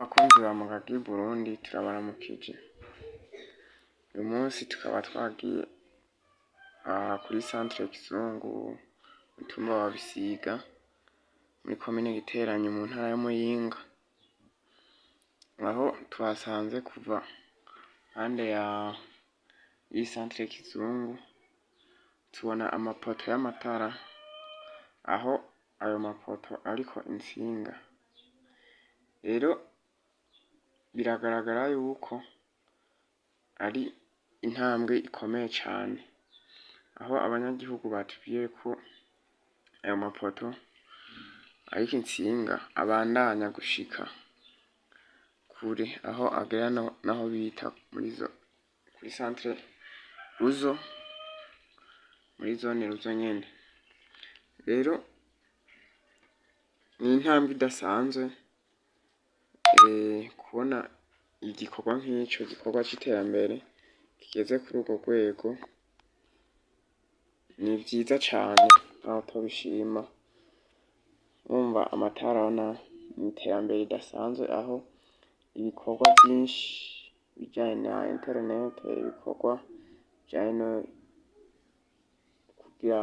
Bakunzi ba Mugagi Burundi, turabaramukije. Uyu munsi tukaba twagiye aha kuri centre Kizungu, mutumba wa Bisiga, muri komine Giteranyi, mu ntara ya Muyinga, aho twasanze kuva impande ya iyi centre Kizungu tubona amapoto y'amatara, aho ayo mapoto ariko intsinga. Rero biragaragara yuko ari intambwe ikomeye cane, aho abanyagihugu batubwiye ko ayo mapoto ariko intsinga abandanya gushika kure, aho agera naho bita kuri centre Ruzo, muri zone Ruzo nyene. Rero ni intambwe idasanzwe kubona igikorwa nk'ico, gikorwa c'iterambere kigeze kuri urwo rwego, ni vyiza cane ntaho utobishima. Urumva amatara n'iterambere ridasanzwe, aho ibikorwa vyinshi bijanye na internet, ibikorwa bijanye no kugira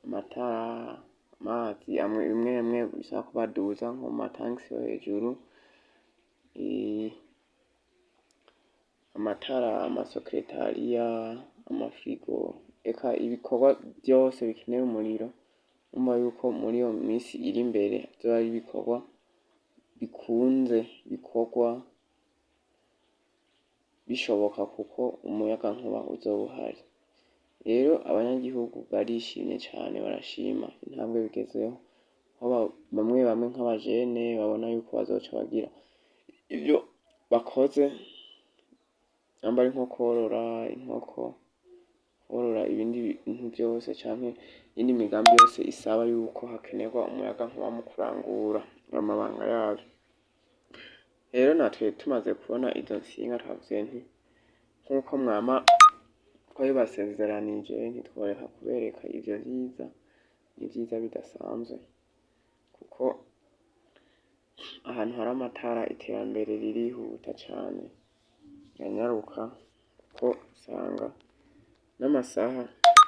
amatara, amazi, bimwe bimwe bisaba ko baduza nko mu matangi yo hejuru, amatara, amasekretariya, amafirigo, eka ibikorwa vyose bikenera umuriro. Urumva yuko muri iyo misi iri imbere vyoba ari ibikorwa bikunze bikorwa bishoboka, kuko umuyagankuba uzoba uhari. Rero abanyagihugu barishimye cane, barashima intambwe bigezeho, aho bamwe bamwe nk'abajene babona yuko bazoca bagira ivyo bakoze, nyamba ari nko kworora inkoko, kworora ibindi bintu vyose, canke iyindi migambi yose isaba yuko hakenerwa umuyagankuba mu kurangura amabanga yavyo. Rero natwe tumaze kubona izo ntsinga twavuze nti nkuko mwama twabibasezeranije, ntitworeka kubereka ivyo vyiza. Ni vyiza bidasanzwe, kuko ahantu hari amatara iterambere ririhuta cane, riranyaruka, kuko usanga n'amasaha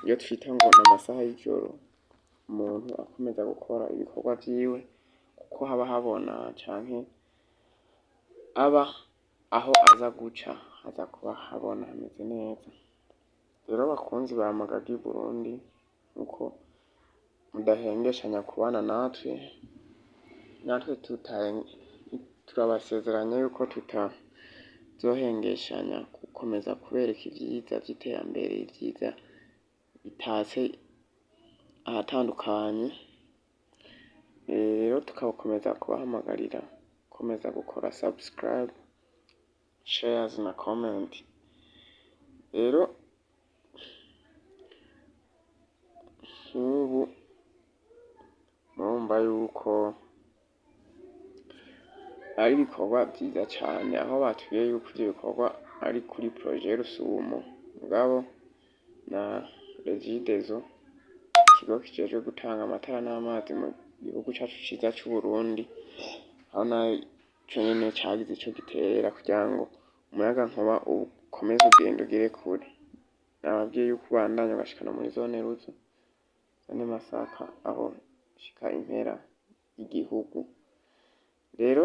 iyo twita ngo n'amasaha y'ijoro umuntu akomeza gukora ibikorwa vyiwe, kuko haba habona canke aba aho aza guca haza kuba habona hameze neza. Rero bakunzi ba Mugagi Burundi, nkuko mudahengeshanya kubana natwe, natwe turabasezeranya yuko tutazohengeshanya gukomeza kubereka ivyiza vy'iterambere, ivyiza bitatse ahatandukanye. Rero tukabakomeza kubahamagarira gukomeza gukora subscribe, shares na comment. Rero nk'ubu murumva yuko ari ibikorwa vyiza cane, aho batubwiye yuko ivyo bikorwa ari kuri projet Rusumo, mugabo na Regideso, ikigo kijejwe gutanga amatara n'amazi mu gihugu cacu ciza c'Uburundi, aho naco nyene cagize ico giterera kugira ngo umuyagankuba ukomeze ugende ugere kure. Nababwiye yuko ubandanya ugashikana muri zone Ruzo, zone Masaka, aho ushika impera y'igihugu. Rero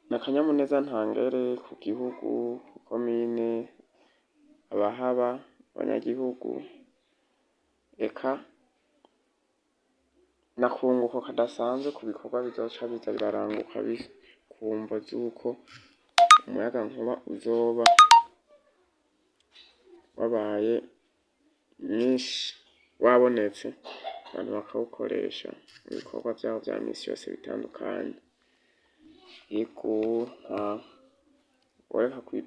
n'akanyamuneza ntangere ku gihugu, ku komine, abahaba, abanyagihugu, eka n'akunguko kadasanzwe ku bikorwa bizoca biza biraranguka ku mvo z'uko umuyagankuba uzoba wabaye mwinshi, wabonetse, abantu bakawukoresha mu bikorwa vyabo vya misi yose bitandukanye. Ego,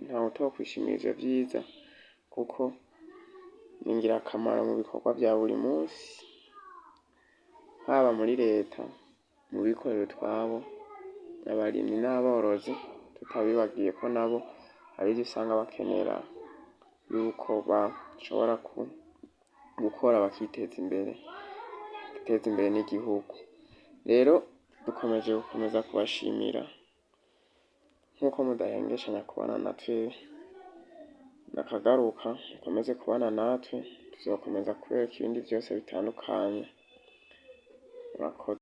ntawutokwishimira ivyo vyiza, kuko ni ngirakamaro mu bikorwa vya buri munsi, haba muri leta, mu bikorera utwabo, abarimyi n'aborozi, tutabibagiye ko nabo hari ivyo usanga bakenera yuko bashobora gukora bakiteza imbere, guteza imbere n'igihugu. Rero dukomeje gukomeza kubashimira. Nk'uko mudahengeshanya kubana natwe, nakagaruka mukomeze kubana natwe, tuzokomeza kubereka ibindi vyose bitandukanye. Murakoze.